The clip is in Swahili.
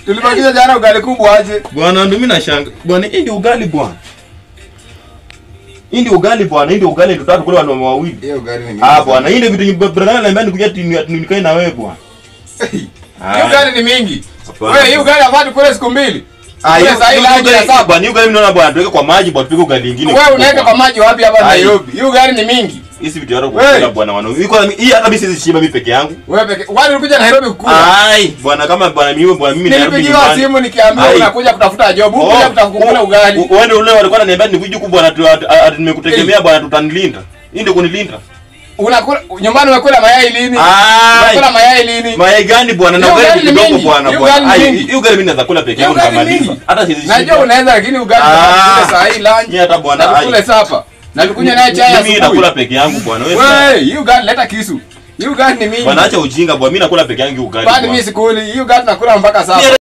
Tulibakiza jana ugali kubwa aje. Bwana ndio mimi nashanga. Bwana hii ndio ugali bwana. Hii ndio ugali bwana, hii ndio ugali tutatu kule wanaume wawili. Hiyo ugali ni mingi. Ah bwana, hii ndio vitu brother ananiambia nikuja nikae na wewe bwana. Hiyo ugali ni mingi. Wewe hiyo ugali hapati kule siku mbili. Ah, hiyo saa hii lunch ya saba. Bwana, hiyo ugali mimi naona bwana tuweke kwa maji bwana, tupike ugali nyingine. Wewe unaweka kwa maji wapi hapa Nairobi? Hiyo ugali ni mingi. Hizi vitu yako kukula bwana wanaume. Iko hii hata mimi siwezi shiba mimi peke yangu. Wewe peke. Wani ulikuja Nairobi kukula? Ai, bwana kama bwana mimi bwana mimi Nairobi. Nilipigiwa simu nikiambiwa unakuja kutafuta job, unakuja kutafuta ugali. Wewe ndio ule walikuwa wananiambia nikuje huku bwana nimekutegemea bwana tutanilinda. Hii ndio kunilinda. Unakula nyumbani unakula mayai lini? Unakula mayai lini? Mayai gani bwana? Na ugali kidogo bwana bwana. Ai, hiyo ugali mimi naweza kula peke yangu nikamaliza. Hata siwezi. Najua unaweza lakini ugali kule saa hii lunch. Mimi hata bwana kule sapa. Na nikunywa naye chai asubuhi. Mimi nakula peke yangu bwana. Wewe, hiyo ugali leta kisu. Hiyo ugali ni mingi. Bwana acha ujinga bwana. Mimi nakula peke yangu ugali. Bwana mimi sikuli. Hiyo ugali nakula mpaka sasa.